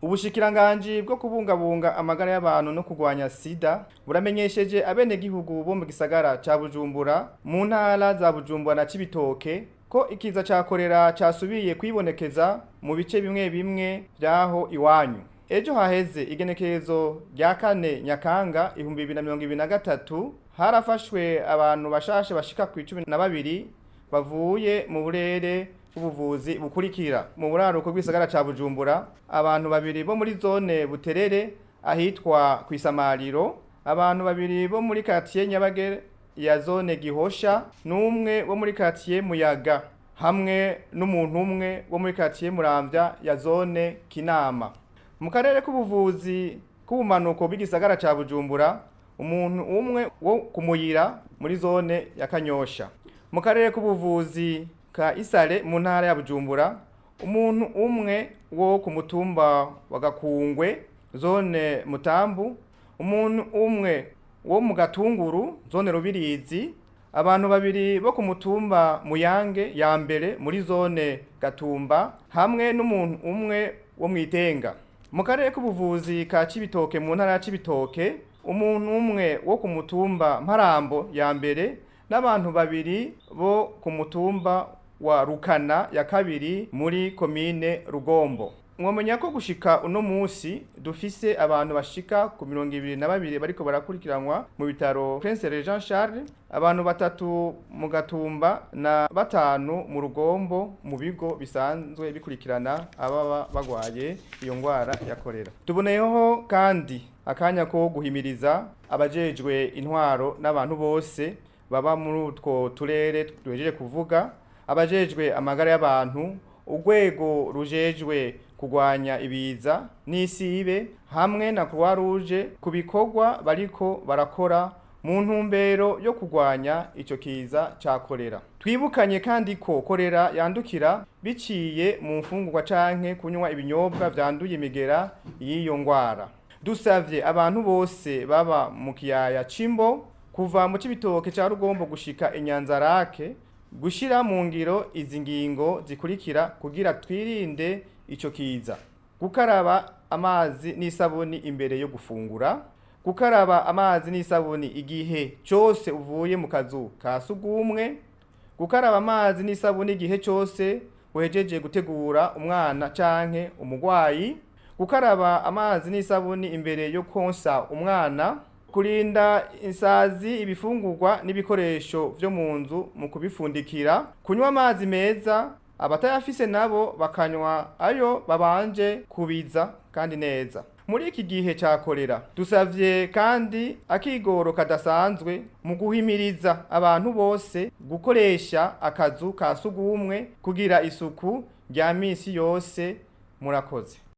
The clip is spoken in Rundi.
Ubushikiranganji bwo kubungabunga amagara y'abantu no kurwanya sida buramenyesheje abenegihugu bo mu gisagara ca Bujumbura, mu ntara za Bujumbura na Cibitoke, ko ikiza ca korera casubiye kwibonekeza mu bice bimwe bimwe vyaho iwanyu. Ejo haheze, igenekerezo rya 4 Nyakanga 2023, harafashwe abantu bashashe bashika ku 12 bavuye mu burere bw'ubuvuzi bukurikira: mu buraruko bw'isagara ca Bujumbura, abantu babiri bo muri zone Buterere ahitwa kw'isamariro, abantu babiri bo muri quartier Nyabagere ya zone Gihosha, n'umwe wo muri quartier Muyaga, hamwe n'umuntu umwe wo muri quartier Muramvya ya zone Kinama. Mu karere k'ubuvuzi k'ubumanuko bw'igisagara ca Bujumbura, umuntu umwe wo kumuyira muri zone ya Kanyosha. Mu karere k'ubuvuzi ka Isare mu ntara ya Bujumbura, umuntu umwe wo ku mutumba wa Gakungwe, zone Mutambu, umuntu umwe wo mu Gatunguru, zone Rubirizi, abantu babiri bo ku mutumba Muyange ya mbere muri zone Gatumba, hamwe n'umuntu umwe wo mwitenga. Mu karere k'ubuvuzi ka Cibitoke mu ntara ya Cibitoke, umuntu umwe wo ku mutumba Mparambo ya mbere n'abantu babiri bo ku mutumba wa Rukana ya kabiri muri komine Rugombo. Mwomenya ko gushika uno musi dufise abantu bashika ku 22 bariko barakurikiranwa mu bitaro Prince Regent Charles, abantu batatu mu Gatumba na batanu mu Rugombo mu bigo bisanzwe bikurikirana ababa bagwaye iyo ngwara ya korera. Tuboneyeho kandi akanya ko guhimiriza abajejwe intwaro n'abantu bose baba muri utwo turere duhejeje kuvuga, abajejwe amagara y'abantu, urwego rujejwe kurwanya ibiza n'isibe, hamwe na Croix Rouge ku bikorwa bariko barakora mu ntumbero yo kurwanya ico kiza ca korera. Twibukanye kandi ko korera yandukira biciye mu mfungurwa canke kunywa ibinyobwa vyanduye imigera y'iyo ngwara. Dusavye abantu bose baba mu kiyaya c'Imbo, kuva mu Cibitoke ca Rugombo gushika Inyanzarake, gushira mu ngiro izi ngingo zikurikira kugira twirinde ico kiza: gukaraba amazi n'isabuni imbere yo gufungura, gukaraba amazi n'isabuni igihe cose uvuye mu kazu ka sugumwe, gukaraba amazi n'isabuni igihe cose uhejeje gutegura umwana canke umugwayi, gukaraba amazi n'isabuni imbere yo konsa umwana, kurinda insazi ibifungurwa n'ibikoresho vyo mu nzu mu kubifundikira, kunywa amazi meza, abatayafise nabo bakanywa ayo babanje kubiza kandi neza. Muri iki gihe ca korera, dusavye kandi akigoro kadasanzwe mu guhimiriza abantu bose gukoresha akazu ka sugumwe, kugira isuku rya misi yose. Murakoze.